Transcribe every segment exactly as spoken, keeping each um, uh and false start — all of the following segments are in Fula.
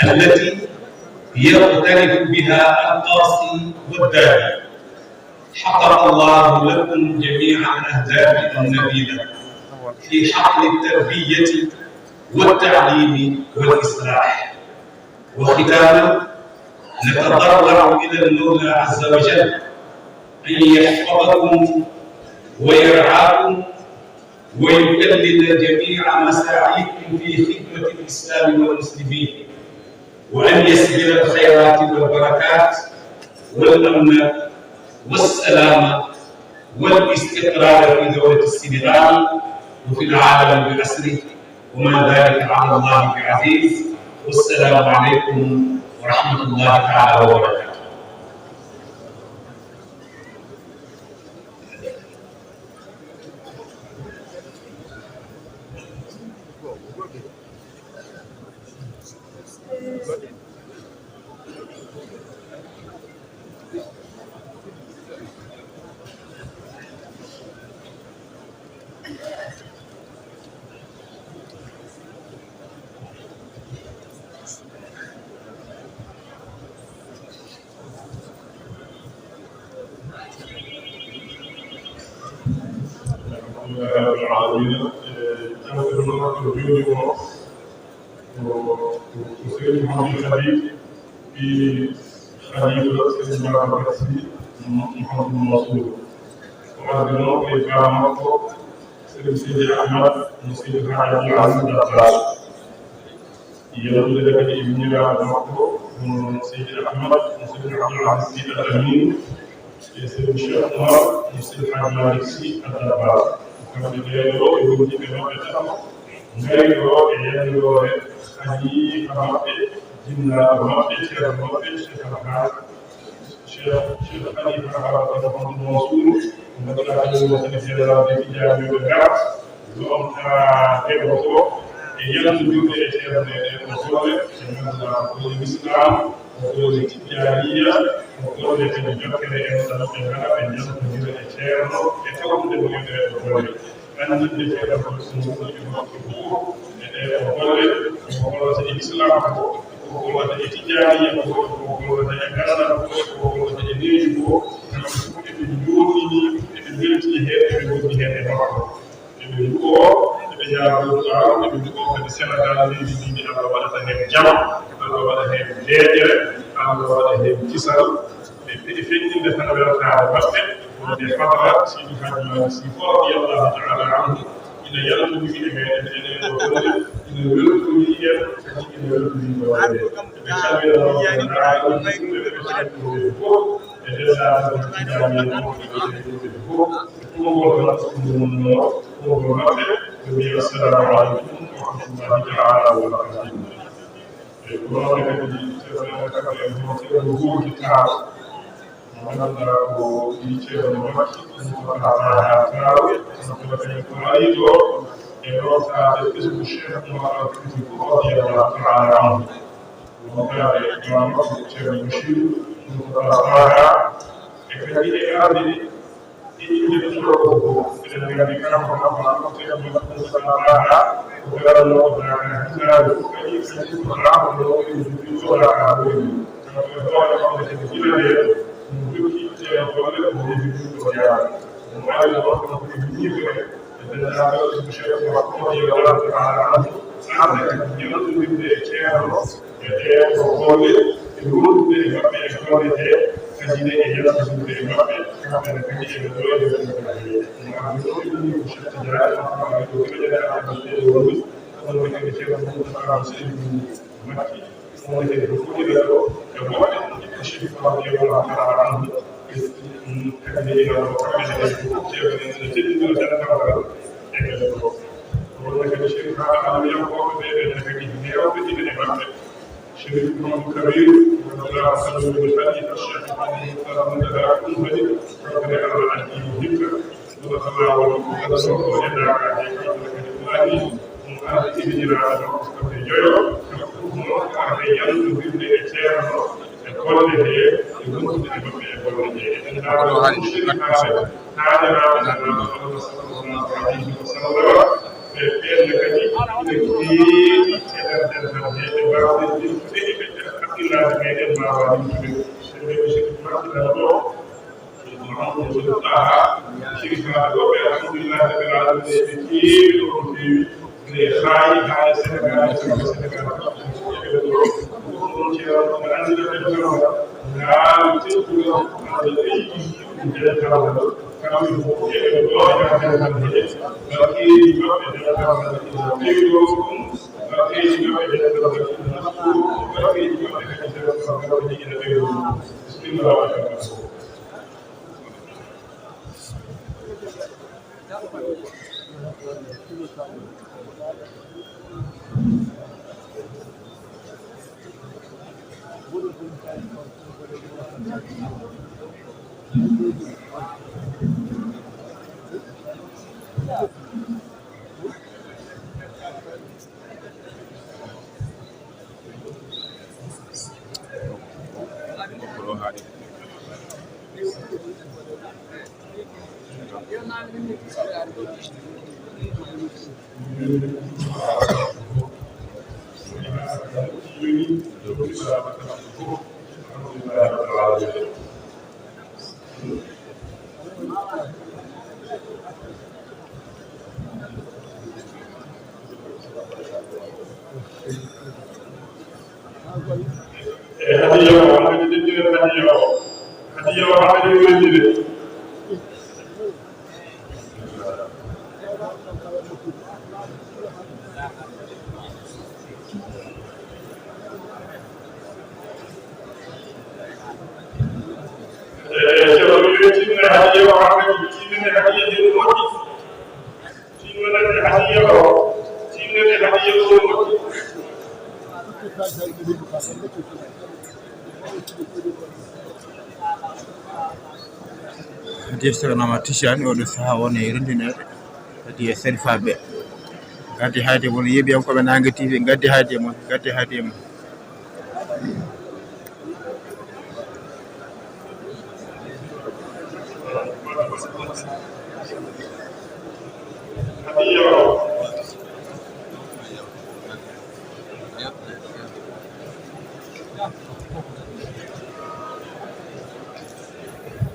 التي يغترف بها القاصي والداني. حقق الله لكم جميعا الأهداف النبيلة في حقل التربية والتعليم والإصلاح. وختاما، نتضرع إلى المولى عز وجل أن يحفظكم ويرعاكم ويكلل جميع مساعيكم في خدمة الإسلام والمسلمين، وأن يسبل الخيرات والبركات والأمن والسلامة والاستقرار في دولة السنغال وفي العالم بأسره، وما ذلك على الله بعزيز. والسلام عليكم ورحمة الله تعالى وبركاته. Alhamdulillahi rabbil alamin. Eh, jangirde makko joni o, o, o, o Seydi Mouhamadou Habib, ɓii Khalifa Seydi Babacar Sy Mouhamadou Mansour. O ardino ko e baa makko, Seydi Seydi Ahmad mo Seydi Hadji Abdoul Aziz Dabakh. Yewtude kadi e miñiraaɗo makko, hono Seydi Ahmad, mo Seydi Abdoul Aziz Sy Al Amin, e Seydi Cheikh Oumar, mo Seydi Hadji Malick Sy Al Dabakh. Kamɓe ɓee ɗoo e wondiiɓe maɓɓe tato, ngaynoo e yamiroore haliifa maɓɓe, jinnaaɗo maɓɓe, ceerno maɓɓe, Cheikh Al Hadj Cheikh, Cheikh Khalifa Ababacar Mouhamadou Mansour, mo ngannduɗaa kañum woni Khalifa général des Tidianes, yo ɓe ngar, lomta heɓoto e yaltondirde e ceerno e ɗee ɗoo golle, ɗe ngannduɗaa ko golle Lislaam, ko golle Tijaaniya, ko golle kadi jokkere e ɗo ɓe ngara, ɓe njaltondira e ceerno e tawtude mo e ɗee ɗoo golle. Anndinde ceerno ko ɗum woni e makko fof, e ɗee ɗoo golle, ko gollata e Lislaam ko, ko gollata e Tijaaniya ko, ko gollata e Gandal ko, ko gollata e leydi ko, kamɓe fof eɓe njooɗini, eɓe mbeltii heen, eɓe ngondi heen e makko. Eɓe ndu'oo, eɓe ñaagoo du'aaru, eɓe ndu'oo kadi Senegaal, leydi ndi, ndi Allah waɗata heen jam, Allah waɗa heen deeƴere, Allah waɗa heen kisal. Ɓe, ɓe feññinde tan weltaare maɓɓe, wonde hadara Seydi Hadji Malick Sy radiyallahu ta'ala anhu ina yaltondiri e meɗen e ɗee ɗoo golle, ina weltori en, kadi ina weltori golle ɗe. Ɓe calmina noon ɓe njaarnoo ɓe fof, e denndaangal Tijaani en fof, e ɓe fof, e konngol maɓɓe, konngol maɓɓe, ɓe mbiya, "Assalamu aleykum wa rahmatullahi ta'ala wa barakatuh." E ko noon kadi, ceerno Amadou Kaba en hono ceerno Gorgui Tall, mo ngannduɗaa ko ɓii ceerno Makki, Moustapha Taha Tall, kanko kadi ko ari ɗo e rootaade ɓesngu Cheikh Oumar Al Fouti radiyallahu ta'ala anhu. Wondaade e imam makko ceerno Bachir, Moustapha Taha, e kadi e arde ɗi. Ɓe innde ɗum ɗo ko fof, eɗen nganndi kanko, kanko, kanko, ceerno Moussa Taha, ko garanooɗo Daaka hitaande fof, kadi, kadi ko laaɓɗo, ene jogii ɗo Daaka hoyni. Kanko e hoore makko kadi gila ndeen, mo jokki ɗeen golle, ko woni jogii ɗo yaade. Mo ari ɗo, kanko e miijo en, e denndaangal ɗum Cheikh Oumar Foutiyou radiyallahu ta'ala anhu, arde kadi yaltondinde e ceerno, e ɗee ɗoo golle, e wondude e maɓɓe e golle ɗee, kadi ne e yaltinde e maɓɓe, kamɓe ne kadi eɓe ɗo e nder ɗum kadi. Ɗum addi ɗo e ɗum ko Cheikh Tidiane, Mouhamadou Abdou Tidiane, Abdou Tidiane woni, kono kadi Ceerno Moustapha Seydi Makki, woni kadi ko foti ɗo, e woɗɓe ɗum ɗiɗo Cheikh radiyallahu ta'ala anhu, e, mm, kadi ne ina ɗo, kamɓe ne kadi ko fof ceerno en ene teddinira dental ngal e ɓen ɗo. Wonde kadi Cheikh Ibrahima Alamiyankooɓe ɓe, ɓen ne kadi heewɓe ina e maɓɓe. Chérif Mouhamadou Kabir, wonde Alhamdulillah, Khalifa Cheikh Mouhamadou Mokhtar Mountakha Koumba, kanko ne Allah addi mo hikka, wonde kama woni ko kala ɗo ko e daaka he, kanko ne kadi ko ari, mo arde ibiniraaɓe makko kamɓe njoyo, kanko fof mo arde yaltondirde e ceerno, e golle ɗe, e wondude e maɓɓe e golle ɗe. Eɗen ndaaroo ɗum Chérif Haare, taaniraaɓe Nulaaɗo Allah sallallahu alayhi wa sallam, ɓe ɓeen ne kadi ina keewi e nder dental he, ɓe mbaɗa Hakkillaaji meɗen mbaawa limtude. Ɓe mbiya Seydi Makki Dal ɗo, Mouhamadou Seydi Taha, Seydi Taha ɗo, ɓe alhamdulillahi rabbil alamin, ɓe keewi ɗo no feewi. Nde haayi haa e Senegaal, Senegaal, ɗum ɗon ceerno, ɓe anndira ɓe ɗum ɗon. Ngal teddugal, Allah ɓeydi ɗum dental ngal. Kamɓe fof eɓe ɗo e nder dental he. Ngal keewi maɓɓe dental ngal ina ɓeydo ɗum. E hadiya o, hankadi dendiren hadiya o. Hadiya o, hankadi weltide. E, ceerno, mi weltinii hadiya o, hankadi mi timmini hadiya he moƴƴi. Timmini hadiya o, timmini hadiya o moƴƴi. Hadiya Ceerno Amadu Tijaan, oɗo sahaa woni e renndinaade hadiya sarifaaɓe. Ngaddi hadiya mon, yeeɓiyankooɓe Naange T V, ngaddi hadiya mon, ngaddi hadiya mon.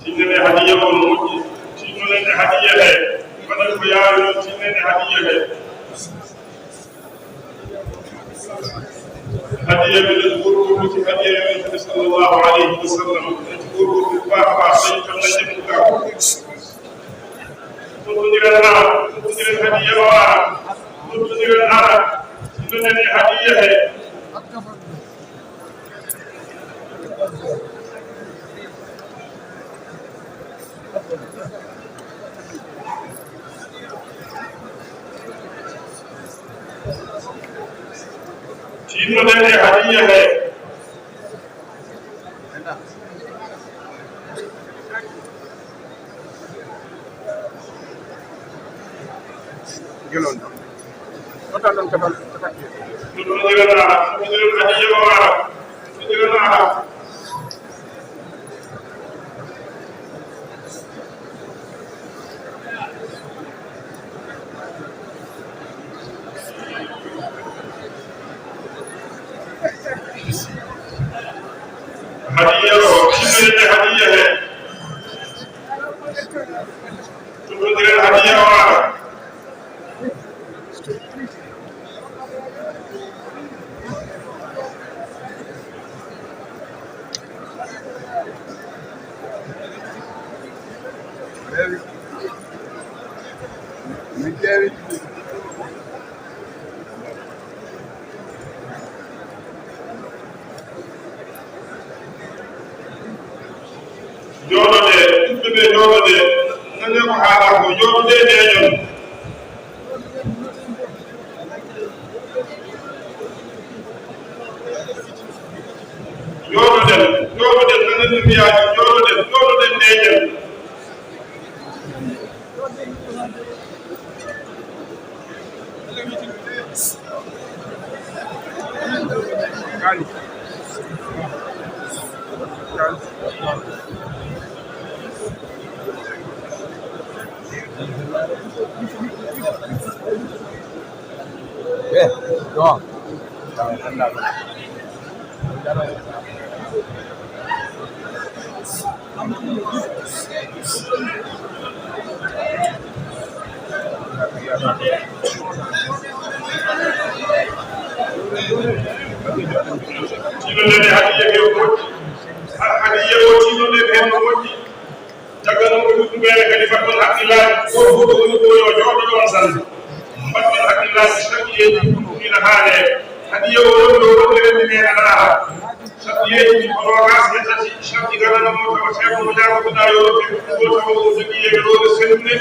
Tinnene hadiya on moƴƴi, tinnene hadiya he, mbaɗen ko yaawi noon, tinnene hadiya he. Hadiya, miɗen gorgorti hadiya Yonent bi sallallahu alayhi wa sallam, en gorgorti ko baax a baax, tawi kam na jebbuka. Noddiren ara, noddiren hadiya o ara, noddiren ara, si noddiren hadiya he. Tinnoɗen e hadiya he. Gelon. Ɗo tan ɗon katal, katal. Ɗum ɗo gelon ara, ɗum ɗo gelon ara, ɗum ɗo gelon ara. Hadiya o, timmere hadiya he. Tumbodiren hadiya o ara. Jooɗode, ɓiɓɓe ɓe jooɗode, nane ko haala ko, jooɗode ndeeñon. Jooɗoɗen, jooɗoɗen, nanen no mbiyaa, jooɗoɗen, jooɗoɗen ndeeñen. Eh, ɗo. Ɗo, ɗo, ɗo. Tino nene hadiya ke o moƴƴi. Hadiya o tino nene hen no moƴƴi. Caggal ɗum, ko ɗum ɓeene kadi mbaɗɗon hakkillaaji, gooto fof ko woni ɗo yo jooɗo ɗoon tan. Mbaɗɗon hakkillaaji, sarɗiyeeji ɗum ina haalee. Hadiya o woni ɗo, wonde renndi nene naata. Sarɗiyeeji ɗi ko noogaas e tati, sarɗi ganano mo tawa ceerno mo jaabotoɗaa yo rokke ɗum ɗo tawa o jogii yeeɗoore sellude,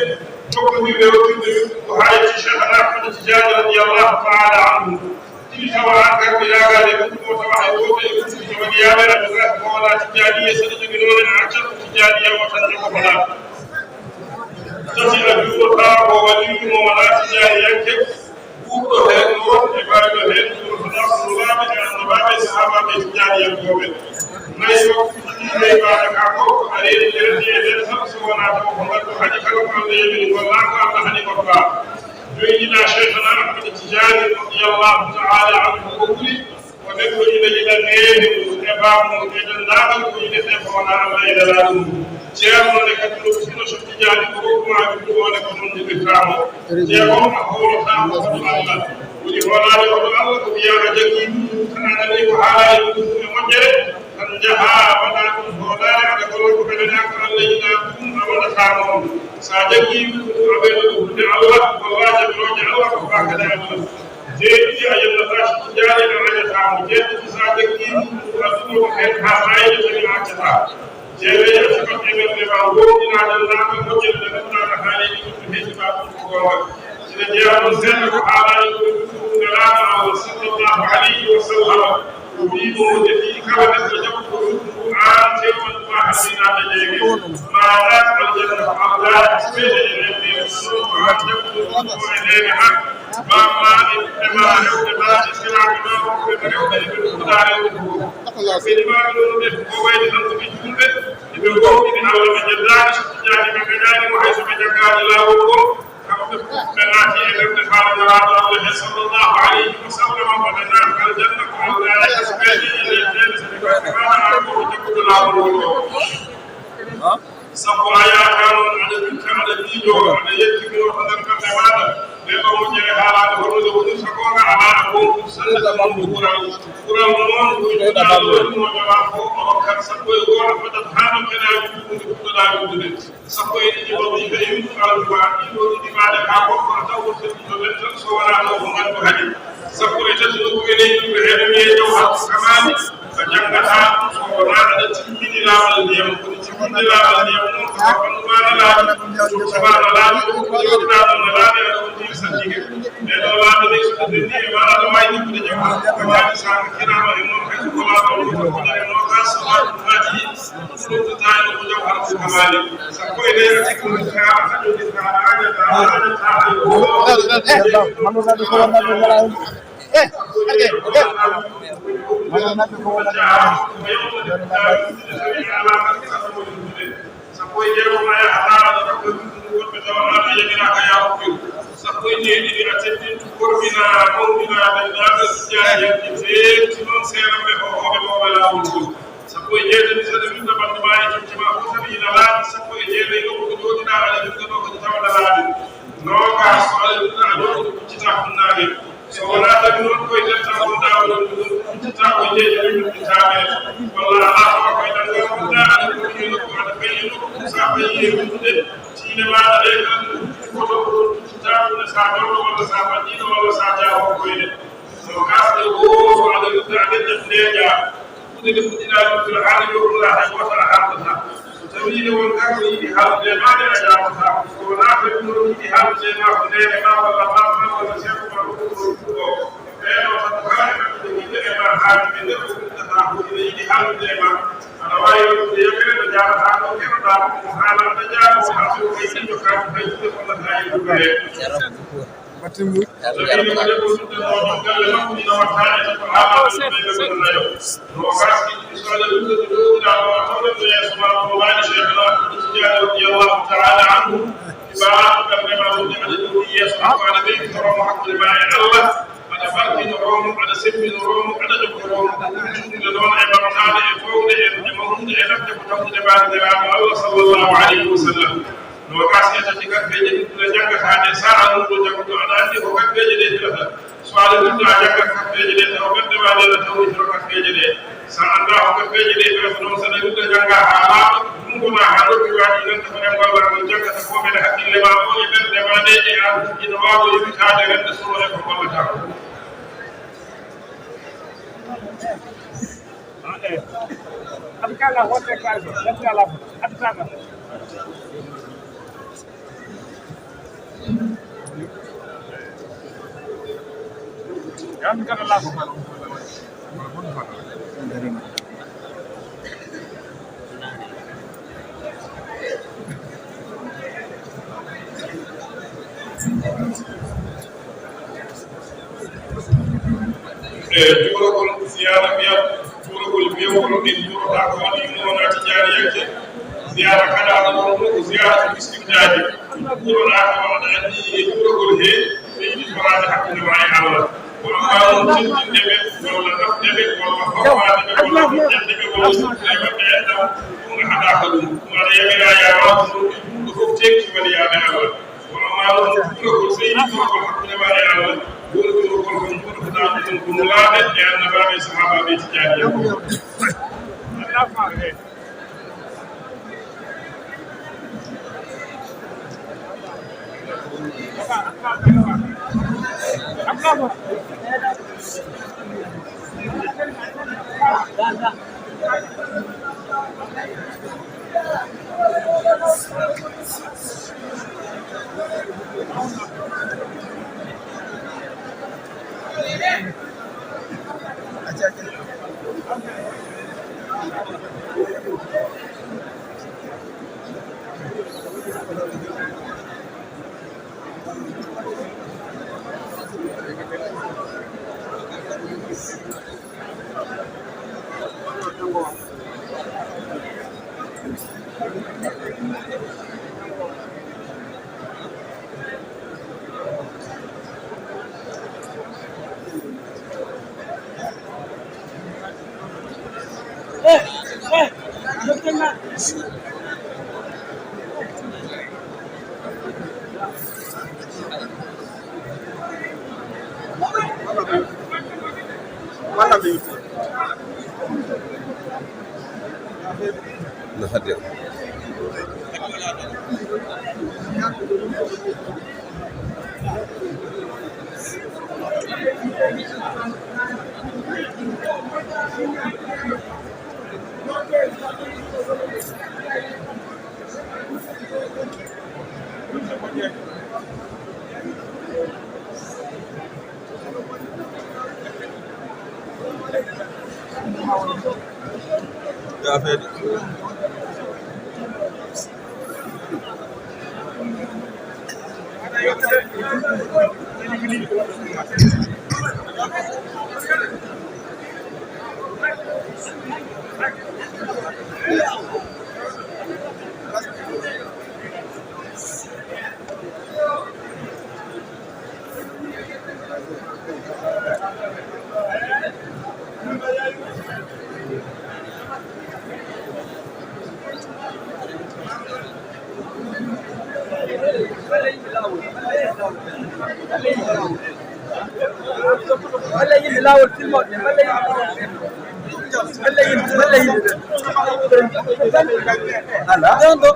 jokkondirde rokkude ko haayti Cheikhana Ahmad Tijaani radiyallahu taala anhu. Ɗiɗi tawa an garɗo yaagaade ɗum ɗo tawa hay gooto e ɗum ɗi waɗi yaamere ɗo gas ko wona Tijaani e saɗa jogi noone a accat ko Tijaani e o tan jogo fana. Tati a juurotaa ko waliyu mo wona Tijaani yanke. Ɓurɗo heen noon e ɓayɗo heen ɗum ko nafsulaaɓe e annabaaɓe e sahaabaaɓe e tijaaniyankooɓe. Nayi waktuuji ɗi leybaade ka ko a reeni nder ɗi e nder tan so wonaa taw ko ngaddu haɗi kala ko Allah yamiri gollaa ko Allah haɗi gollaa. Joyɗinaa Cheikhana Ahmad Tijaani radiyallahu taala anhu ko ɓuri ko neɗɗo ina yiɗa neene mum e baam mum e denndaangal ko yiɗetee ko wonaa Allah e Nelaaɗo mum. Ceerno ne kadi no fino so Tijaani ko rokkumaa ɗum ɗo ne ko noon njogirtaamo. Jeegom a hoolotaako hoto Allah. Woni hoolaade hoto Allah ko wiyaa a jaggi ɗum tan a nanii ko haalaade ɗum e moƴƴere. Tan njahaa mbaɗaa ɗum hoolaare aɗa golla ko ɓeɗanaa ko Allah yiɗaa ɗum a waɗataa noon. So a jaggi ɗum a ɓeydoto hulde Allah, gollaa jamirooje Allah ko faakade Allah. Jeeɗiɗi a yennataa so Tijaani a añataa mo. Jeeɗiɗi so a jaggi ɗum a duɗoto heen haa maayde tawi a accataa. Jeereejo a siɓat e ɓernde ma, goonɗinaa denndaangal moƴƴere nde ngannduɗaa no haaleeji ɗum no heewi ma ɗum ko goonga. Ina jeyaa ɗoon seeɗa ko haalaani ko e ɗum ɗum Nelaaɗo Allah sallallahu alayhi wa sallam. O wii mo wonde fii kala neɗɗo jaɓuɗo ɗum ɗum aan teewal ma hakkilaaɓe jeege. Ma naat aljanna ko Allah daali ko seede e ɓernde ɗum ɗoon ko aan jaɓuɗo ɗum ɗo e neene ma. Bamma e ɓiɓɓe ma rewɓe ma e siraaɓe ma worɓe ma rewɓe e ɓe ɗum ɗaa rewɓe ɗum. Ɓe ɗimaɓe ɗum ɓe ko wayde tan ko ɓe juulɓe. Ɓe goonɗini Allah, ɓe njeddaani so Tijaani, ɓe gañaani mo hay so ɓe jaggaani laawol ngol. Kamɓe fof ɓe naati e nder nde faandanaraaɗo Allah he sallallahu alayhi wa sallam, ɓe naati aljanna ko Allah e asbeede e leyɗeele, so ɓe ngarti maana aan ko jagguɗo laawol ngol ɗo. Sabu a yaakaano, aɗa witta, aɗa miijoo, aɗa yettinoo to nder ɓernde maaɗa, nde ɗo moƴƴere haalaade hono nde wonirta goonga, alaa e gooto sannde ɗum ɗo ɓural. Ɓural noon, ko ɓurnaaɗo waɗi mo jamaa ko o hokkat sappo e gooto, fotata haa no keɗaa juutnude, puɗɗoɗaa juutnude. Sappo e ɗiɗi wazifa e wiɗɗo aljuma, ɗiɗo ɗiɗi maɗa ka goɗɗo a taw o seɗɗito ɓen tan, so wonaa ɗo ko ngaddu haɗi. Sappo e tati ɗo ko enen yimɓe, ene wiyee Jawharatul Kamaali, a janngataa ɗum so wonaa aɗa timmini laaɓal ndiyam. Ko ɗum timminde laaɓal ndiyam noon, ko ɗum maana laaɓi, ɗum maana laaɓi, ɗum ko jooɗinaa ɗum no laaɓi, aɗa wontiri sannike. Ɗee ɗoo laaɓe ɗee, so ɗe ndenndi e ma, aɗa waawi jokkude jam. Ko waɗi so a hakkinaama e noon, hay so ko laaɓal ɗum ko ɗare noogaas, so laaɓi ɗum naati, ɗum ɗum taani ko Jawharatul Kamaali. Sappo e nayi a sikku, a haɗodirtaa, a añataa, a añataa, hay gooto. Sappo e jeegom a yahataa, aɗa ɗaɓɓa ɗum ɗum wonɓe tawa aɗa yamiraaka yaa okkiru. Sappo e jeeɗiɗi a teddintu, kormina, mawɗina, denndaangal tijjaani yalti, teeŋti noon seeramɓe hohooɓe mawɓe laawol ngol. Sappo e jeetati saɗa wiɗɗa ɓanndu maa e jimji maa fof tan ina laaɓi. Sappo e jeenayi ɗo ko jooɗiɗaa aɗa wiɗɗa ɗo kadi tawa na laaɓi. Noogaas so aɗa wiɗɗa a ɗo ko kuccitaa funnaange. So wonaa tawi noon koye nder tan wonɗaa oɗon ɗum ɗum kuccitaa ko jeeje ɗum ɗum taaɓe. Walla alaa tawa koye ɗanngal wonɗaa aɗa woni e nokku aɗa fayi e nokku ɗum so a fayi e wondude. Tiinde maaɗa ɗee tan foto ko ɗum kuccitaa ɗum ne so a ɗonno walla so a faɗɗiino walla so a jaafo koyɗe. Noogaas e gooto aɗa wiɗɗa aɗa ƴetta ndeeƴaa. Kuɗe ɗe puɗɗiɗaa ɗum ɗo haala yo ɗum hay gooto a haaldataa. So tawii ne won garɗo yiɗi haaldude e maaɗa a jaabotaako. So wonaa ko ɗum ɗoon yiɗi haaldude e maa ko neene maa walla baaba maa walla seeɗo maa ko ɗum ɗoon ɗum ɗo. Ɓeeɗo tan kala e maɓɓe ɓe yiɗde e maa haaldude nder ko ɗum ɗataa ko ina yiɗi haaldude e maa. Aɗa waawi waɗude yamire no jaabataa ɗo keɗoɗaa ko mo haala aɗa jaabo haa so ko yiɗi jokkaa ɗum hay juuɗe fonnata e ɗum ɗo heen. Batte mum. Aɗa barkinoro mo, aɗa semmbinoroo mo, aɗa jokkoroo mo, ko ɗum juumde no Sallallahu alayhi wa sallam. Noogaas e tati kaɓɓeeje ɗiɗi ɗe janngataade, sara ɗum ɗo jannguɗo, aɗa anndi ko kaɓɓeeje ɗe filata. So aɗa ɗum ɗo a janngat kaɓɓeeje ɗe, tawa ɓernde ma nde na tawitoro kaɓɓeeje ɗe. So a anndaa ko kaɓɓeeje ɗe filata noon, so aɗa ɗum ɗo jannga haa laaɓa, ndunngu ma haa noppi ma ɗi ngannduɗaa ko ɗemngal ma ɗum janngata ko mbele hakkille ma o e ɓernde ma nde e an tigi no waawa yowitaade rende solo e ko gollata ko. E juuragol ziyaara mbiyam, juuragol mbiyam kono min juurata ko woni yummonaati jaariyanke. Ziyaara kala ko wonno ko ziyaara to miskinnaaji. Juuranaaka wonata anni e juuragol he, ɓe yiɗi foraade hakkunde ma e Allah. Kono maa won tindinde ɓe, walla nafde ɓe, walla hormaade ɓe, walla moƴƴande ɓe, walla suttude maɓɓe enɗam, ɗum a haɗaaka ɗum. Ɗum aɗa yamira yaa waawtu ɗum, ɗum ɗo fof teeŋti woni yaade Allah. Kono maa won juuragol so yiɗi juuragol hakkunde ma e Allah, woni juuragol ko juurata ɗum ko nulaaɓe e annabaaɓe e sahaabaaɓe e tijjaaniya. No hadde. Walla yimɓe laawol filmooɓe, walla yimɓe, walla yimɓe, walla yimɓe. Ala. Ɗon ɗo.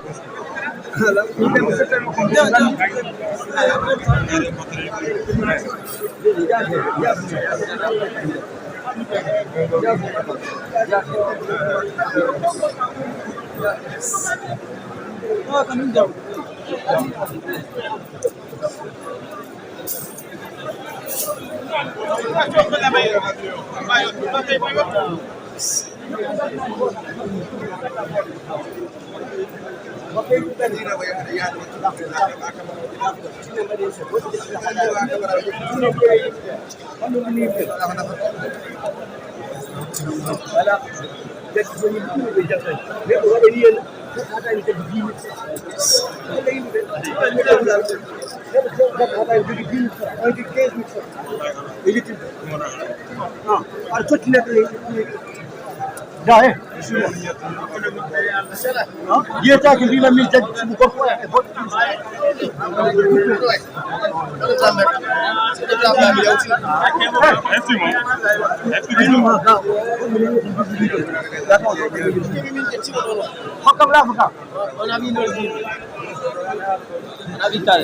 Voilà. Jaggi joni ɗum ɓe jaggan. Mais o waɗani en haɗani jaggi dix mille francs. Walla yimɓe ɓe haɗani jaggi dix mille francs. Neɗɗo jaggi haɗani jogii dix mille francs, on jogii quinze mille francs. E yettude. Ah, aɗa totti neɗɗo e Ga, eh. Yiyetaake mbiimi min jaggi sugu gorko e gorko. Hokkam laafa ka. Abital.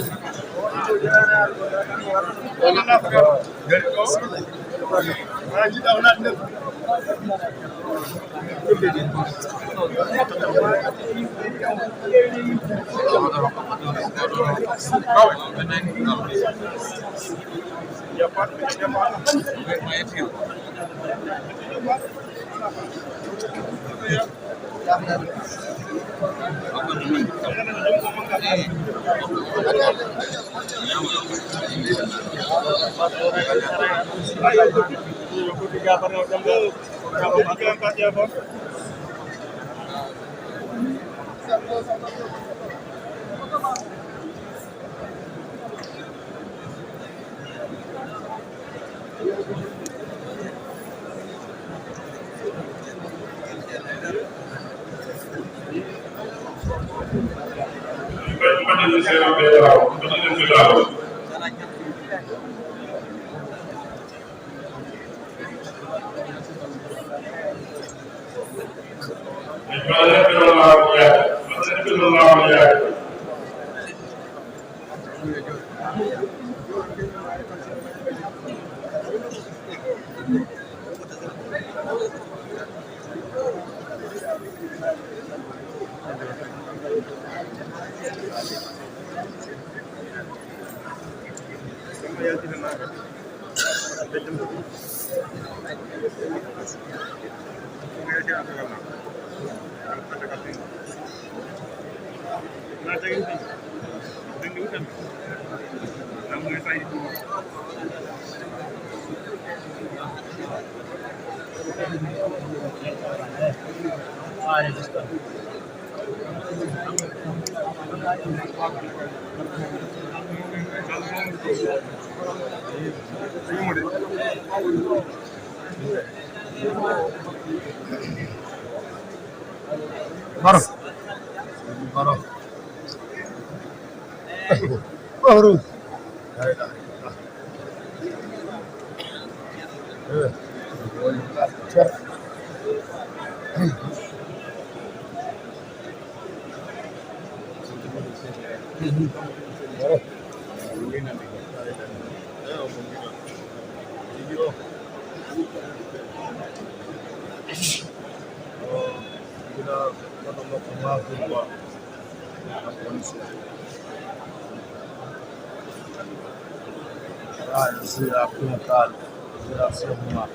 Baro. Baro. Baro. Ah, c'est la première fois, c'est la seconde fois.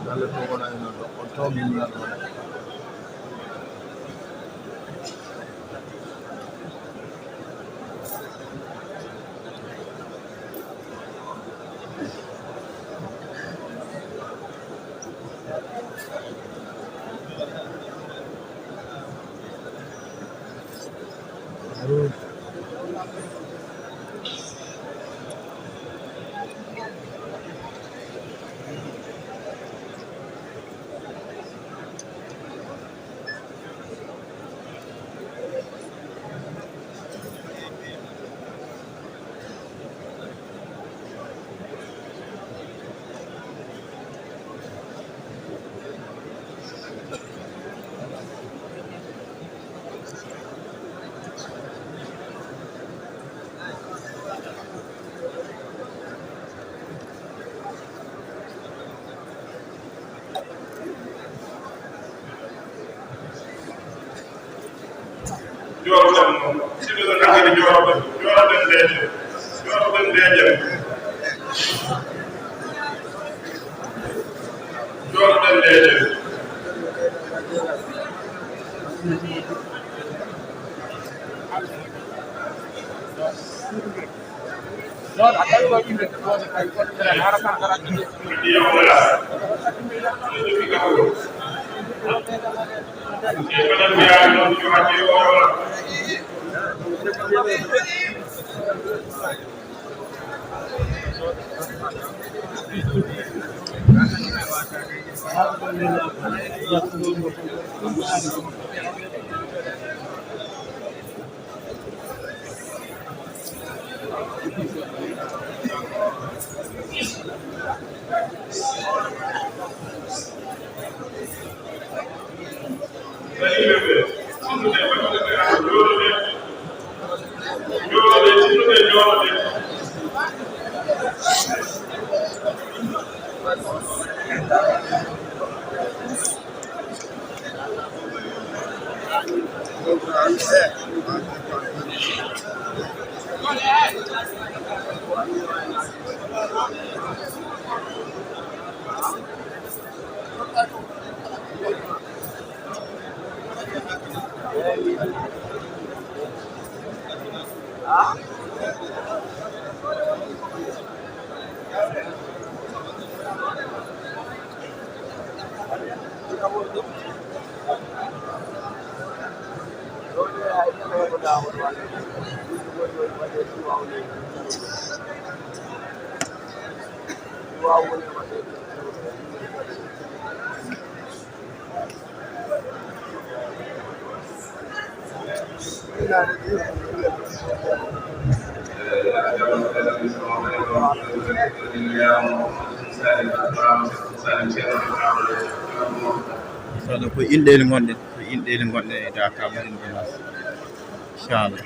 Dalle ko wona e non ɗo, on taw min nan ɗo. Jooɗoɗen noon, siɗoɗen hakkadi jooɗoɗen, jooɗoɗen leeƴe, jooɗoɗen leeƴe, jooɗoɗen leeƴe. Saɗa ko inɗeeli ngonɗen, ko inɗeeli ngonɗen e Dakar, Madina Gounass. Inchallah.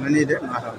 Nani de, mataw.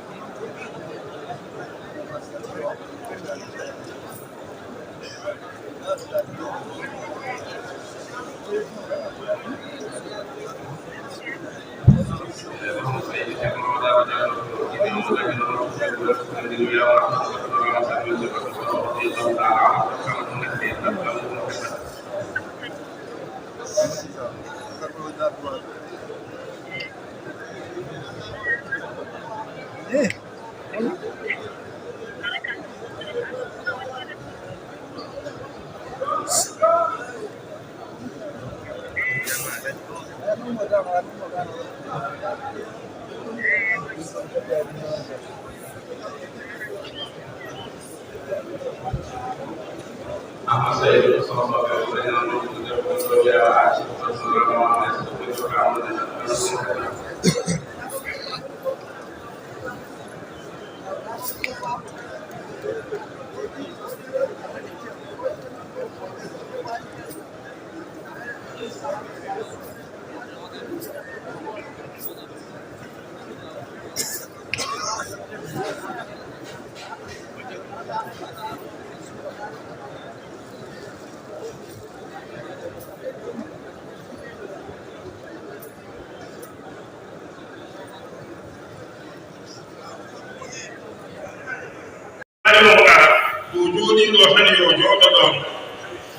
Ari mo ara, ko jooɗiiɗo tan yo jooɗo ɗoon.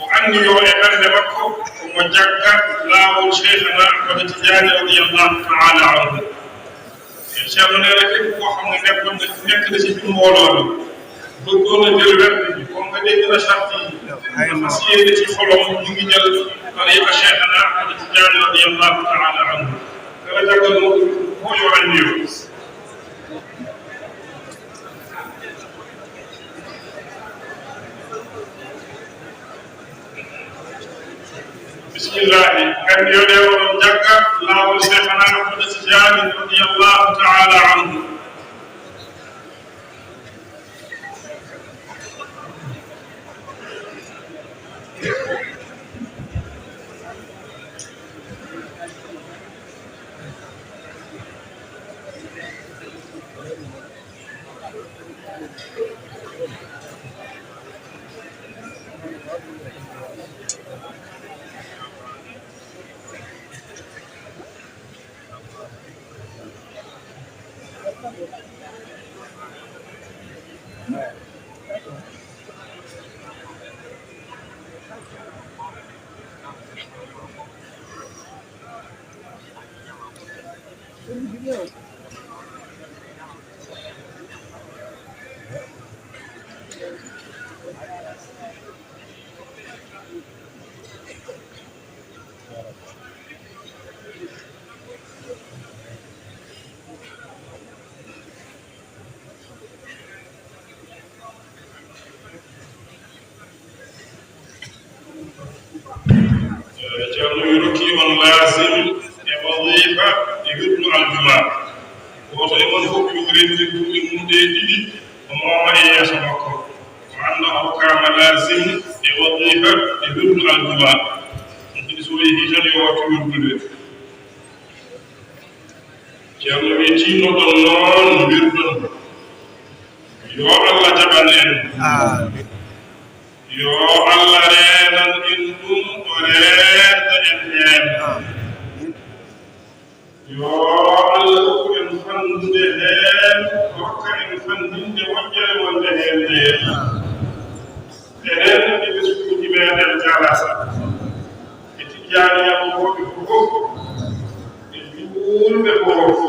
O anniyo e ɓernde makko, omo jagga laawol Cheikhana Ahmad Tidiane radiyallahu ta'ala anhu. E Ceerno Neene kadi ko xam ne nekkoon, nekk na ci biir mbooloo mi. Bëggoon na jël werd bi, comme que dégg na charte yi, fas yéene ci xolom ñu ngi jël tariqa Cheikhana Ahmad Tidiane radiyallahu ta'ala anhu. Kala jaggal mo ko yo anniyo. Bismillahi, nganndi yo ɗe oɗon jagga laawol Cheikhana Ahmad Tidiane radiyallahu ta'ala anhu. Ceerno wi rokki on laasim e wazifa e wirdu aljuma. Gooto e mon fof yo renndin duuɗe mum ɗe ɗiɗi, o mooma e yeeso makko. O annda o hokkaama laasim e wazifa e wirdu aljuma. Ɗum kadi so yehi tan yo wattu wirdude. Ceerno wi tinnoɗon noon wirdon. Yo Allah jaɓan en. Amiin. Yo Allah reenan en ɗum, o reenta en heen. Amiin. Yo Allah rokku en fanndude heen, rokka en fanndinde moƴƴere wonde heen nde. Enen e ɓesnguuji meeɗen kala, e tijjaaniyankooɓe fof, e juulɓe fof.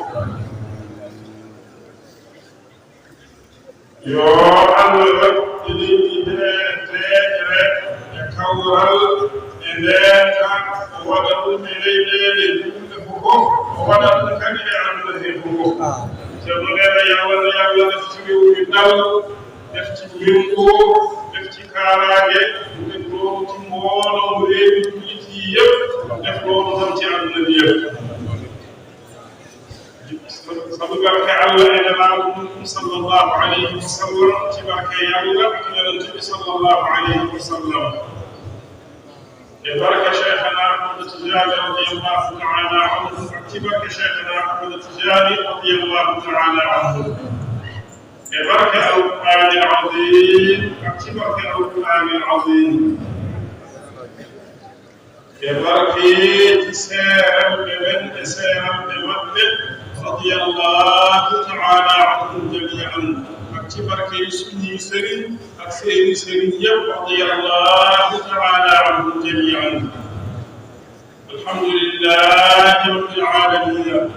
Yo Allah waɗ e leydi he teeƴre e kawral e ndeenka, o waɗa ɗum e leyɗeele juulɓe fof, o waɗa ɗum kadi e aduna he fof. Ceerno Neene, yo Allah, yo Allah refti rewru ndu, refti mengo, refti kaaraange, refti mboolo mo reewi juulɓe yëpp, refti mboolo tan ci aduna ndi yëpp. Sabu barke Allah e Nelaaɗo mum sallallahu alayhi wa sallam, ci barke Allah e Yonent bi sallallahu alayhi wa sallam. E barke Cheikhana Ahmad Tidiane radiyallahu ta'ala anhu, ci barke Cheikhana Ahmad Tidiane radiyallahu ta'ala anhu. E barke Al-Qur'an al-Azim, ci barke Al-Qur'an al-Azim. E barkeeji seeranɓe men e seeranɓe maɓɓe, radiyallahu ta'ala anhum jami'an. Ak ci barke suñuy sëriñ ak seeni sëriñ yëpp, radiyallahu ta'ala anhum jami'an. Alhamdulillahi rabbil alamin.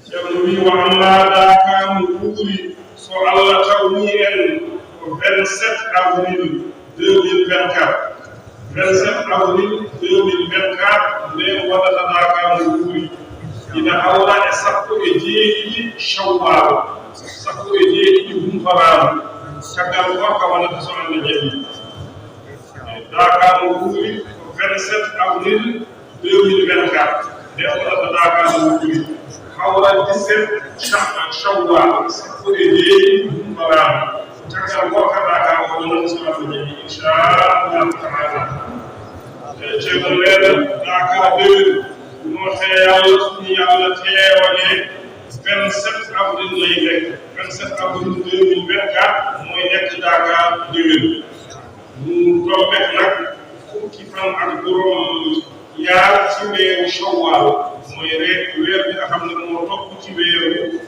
Ceerno wi, wa amma daaka mo ɓuri, so Allah tawni en ko vingt-sept avril deux mille vingt-quatre. Vingt-sept avril deux mille vingt-quatre, nden waɗata daaka mo ɓuri. Ina hawra e sappo e jeeɗiɗi Shawwal, sappo e jeeɗiɗi Humfaraama. Caggal gorka wonata so Allah jaɓi. Daaka mo ɓuri ko vingt-sept avril deux mille vingt-quatre, nde o waɗata daaka mo ɓuri. Hawra dix-sept Sha-, Shawwal, sappo e jeeɗiɗi Humfaraama. Caggal gorka daaka o wonata so Allah jaɓi, inchallahu ta'ala. E Ceerno Leeɗa, daaka dewel, no te Yalla, so Yalla teewani vingt-sept avril lay nekk, vingt-sept avril deux mille vingt-quatre mooy nekk daaka dewel. Mu tombeek nag fukki fan ak juróom ñaar ci weeru Shawwal, mooy re-, weer bi nga xam ne moo topp ci weeru,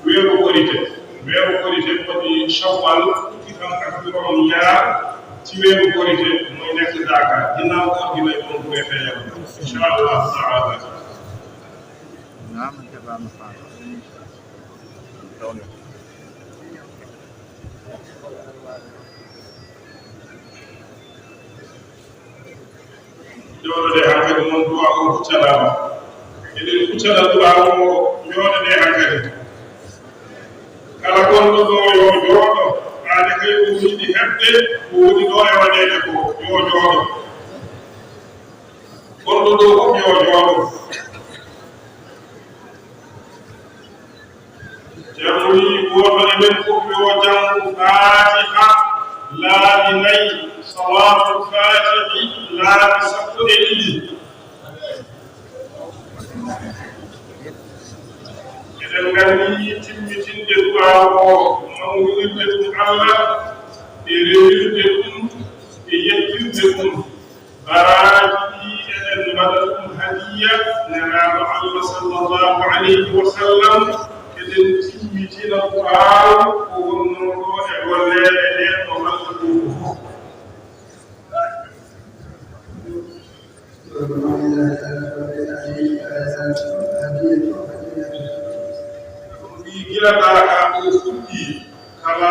weeru Korite. Weeru Korite ko di Shawwal, fukki fan ak juróom ñaar ci weeru Korite mooy nekk daaka. Ginnaaw koor gi lay doon bu neexee Yàlla. Incha Allah taala. Naam, te ba ma fa. Jooɗoɗe hankadi, mon du'a o huccanaama. Eɗen huccana du'a o, jooɗoɗe hankadi. Kala gonɗo ɗo yo jooɗo, ɓaade kay o yiɗi heɓde ko woni ɗo e waɗeede ko, yo jooɗo. Gonɗo ɗo fof yo jooɗo. Ceerno wi, gooto e men fof yo janngu Faatiha laabi nayi, Salaatul Faatihi laabi sappo e ɗiɗi. Eɗen nganndi timmitinde du'a o, mawnirde ɗum Allah, e rewirde ɗum, e yettirde ɗum. Baraaji ɗi eɗen mbaɗa ɗum hadiya Nelaaɗo Allah sallallahu alayhi wa sallam, eɗen timmitina du'aawu ko wonnoo ɗo e golleeɗe ɗeen ɗo Allah ɗum ko fof. Ɗum wi gila daaka o fuɗɗi, kala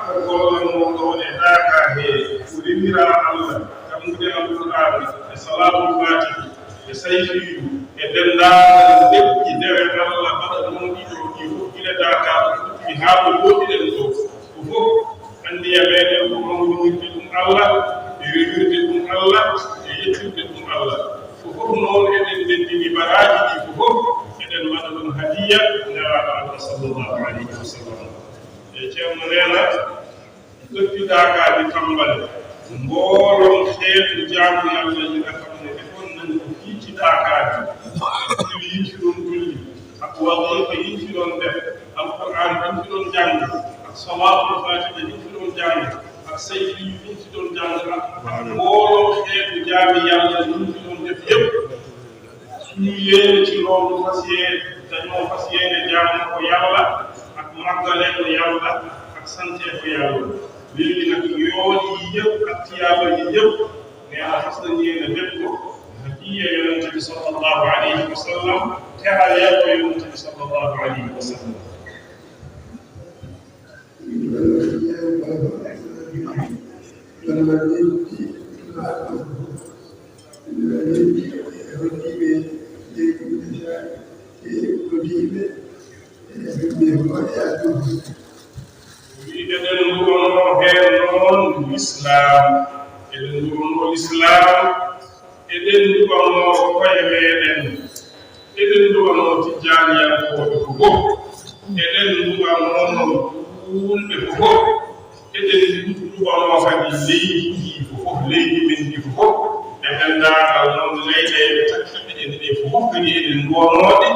ko gollal mum ɗo e daaka he, ko rewira Allah, tammude Alqur'aana, e Salaatul Faatihi, e Sayfiyu, e denndaangal lekki dewe Allah baɗanooɗi ɗo ɗi fof, gila daaka o fuɗɗi haa ko jooɗiɗen ɗo. Ko fof anndiya meɗen ko mawninirde ɗum Allah, e rewirde ɗum Allah, e yettirde ɗum Allah. Ko fof noon eɗen ndenndini baraaji ɗi ko fof, eɗen mbaɗa ɗum hadiya Nelaaɗo Allah sallallahu alayhi wa sallam. E Ceerno neena, totti daakaaji Tammbale, mbooloo xeetu jaamu Yalla yi nga xam ne defoon nañ ko fii ci daakaaji, julli yi ñu fi doon julli, ak wazifa yi ñu fi doon def, Alquraan yi ñu fi doon jàng, ak Salaatul Faatiha yi ñu fi doon jàng, ak sayfi yi ñu fi doon jàng, ak mbooloo xeetu jaami Yàlla yi ñu fi doon def yépp. Suñu yéene ci loolu fas yéene, dañoo fas yéene jaamu ko Yàlla, ak màggale ko Yàlla, ak sante ko Yàlla. Léegi nag, yoon yi yépp ak tiyaaba yi yépp, nee na fas nañ yéene def ko hadiya Yonent bi sallallahu alayhi wa sallam, teralee ko Yonent bi sallallahu alayhi wa sallam. Wi eɗen nduwanoo heen noon Lislaam, eɗen nduwanoo Lislaam, eɗen nduwanoo koye meeɗen, eɗen nduwanoo Tijjaaniyankooɓe ko fof, eɗen nduwanoo noon juulɓe ko fof, eɗen nduwanoo kadi leydi ndi ko fof, leydi men ndi ko fof, e denndaangal noon leyɗeele takkiiɗe ɗe ɗe fof kadi eɗen nduwanoo ɗe,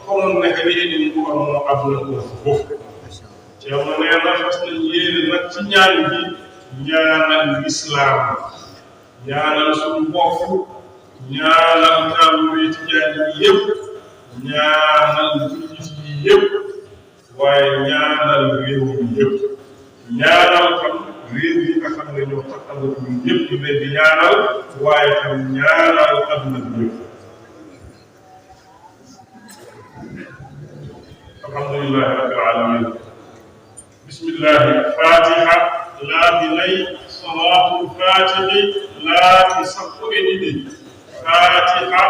ko noon ne kadi eɗen nduwanoo aduna o fof. Ceerno neena fas nañ yéene nag ci ñaan gi, ñaanal Lislaam, ñaanal suñu mbokk, ñaanal taalibe Tijaan yi yépp, ñaanal jullit yi yépp, waaye ñaanal réew mi yépp. Ñaanal tam réew yi nga xam ne ñoo taxawal ñun yépp, ñu leen di ñaanal, waaye tam ñaanal adduna bi yépp. Alhamdulillahi rabbil alamin. Bismillahi. Fatiha laabi nayi, Salaatul Faatihi laabi sappo e ɗiɗi, Fatiha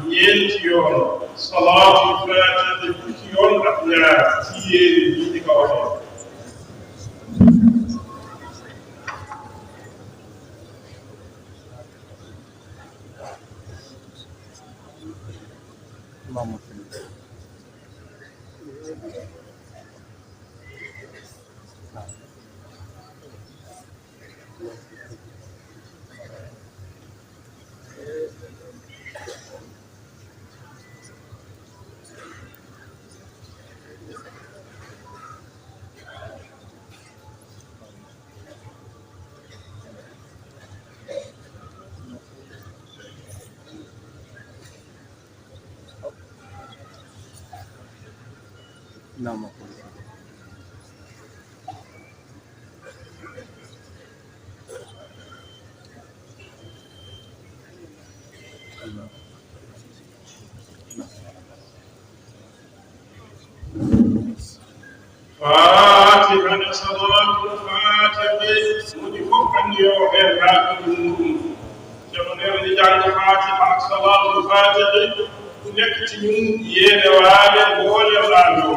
ñeenti yoon, Salaatul Faatihi fukki yoon ak ñaar, ci yéene bii di ko waxee. Fatiha e Salaatul Faatihi, moni fof anndi yo heen haaldude muuɗum. Ceerno neena ne jannga Fatiha ak Salaatul Faatihi, ku nekk ci ñun yéene waale mboolem aajo.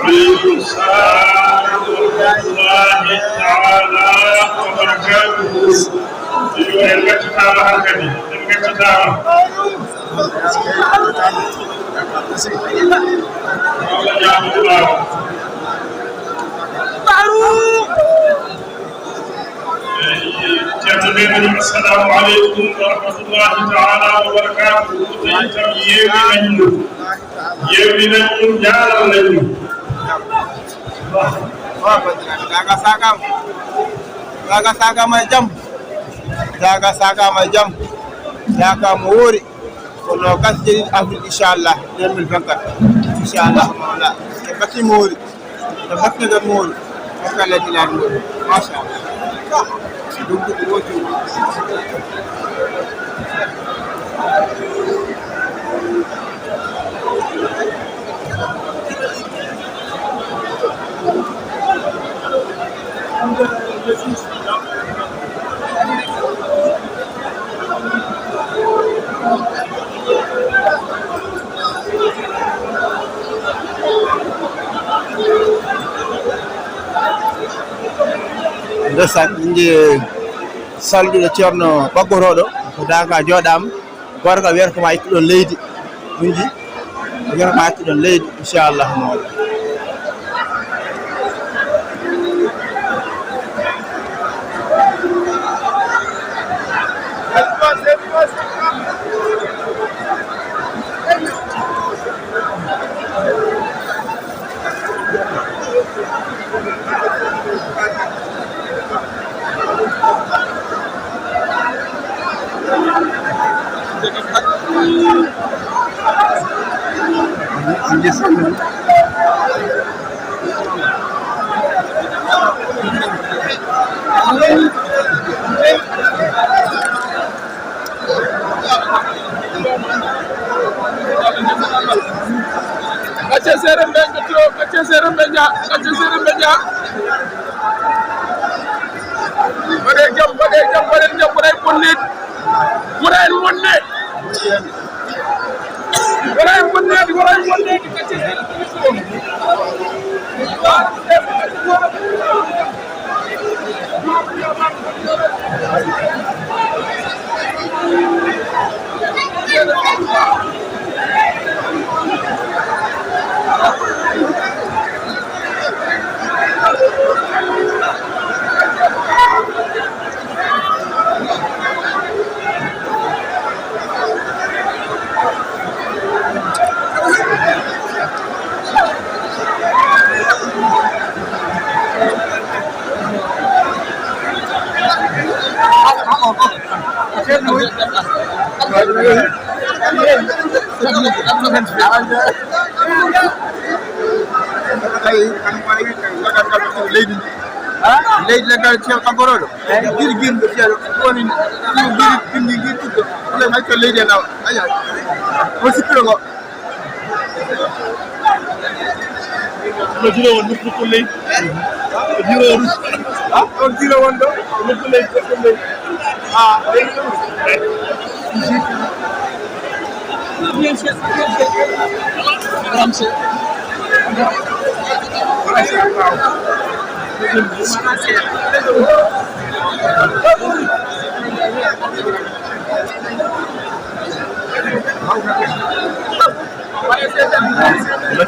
وعليكم السلام ورحمة الله تعالى وبركاته. Yo en ngaccu taama hankadi, en ngaccu taama. Ceerno ɓe mbiɗum, assalamu aleykum wa rahmatullahi taala wa barakatuhu. Ko tawi kam yeewinañ ɗum, yeewinañ ɗum, jaalalnañ ɗum. Daga sakama, daga sakama e jam, daga sakama e jam, daga mo woori. Ko noogas e jeeɗiɗi avril, inchallah, deux mille vingt-quatre. Inchallah, mawla. E batti moori. E batti ngal moori. E kala dilaar moori. Machallah. Ɗum ko ɗum woni. Ndeysaan, min nji salduɗo Ceerno Ɓaggotooɗo, ko daaka jooɗaama. Gorko, wiyata ko ma ittu ɗon leydi. Ɗum ji, wiyata ko ma ittu ɗon leydi, inchallah, mawɗo. Gacce seeɗa mbeña, gacce seeɗa mbeña, gacce seeɗa mbeña. Mbaɗee jam, mbaɗee jam, mbaɗee jam, mbaɗee bonneede. Mbaɗee bonneede. Mbaɗee bonneede, mbaɗee bonneede, gacce seeɗa. Leydi ndi. Ha? Leydi leggal Ceerno Ɓaggotooɗo. Eyi. Giri giri ɗo Ceerno. Woni giri giri giri giri ɗo. Ɗo may to leydi e law. Aya. Ko sippiro ngo. No jiro won nokku ko leydi. Jiro won. Ha? On jiro won ɗo. Nokku leydi, nokku leydi. Ah, leydi ɗo.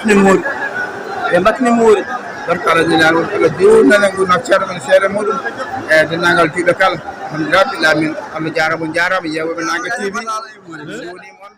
Ni moori. E mbatni moori. Barka Allah jilal on Allah juunana ngu naftere men seere muɗum. E denndaangal juuɗe kala. Alhamdulillah, ɓe laamin. Allah jaarama, on jaarama, yeewɓe Naange T V. Juuni mon.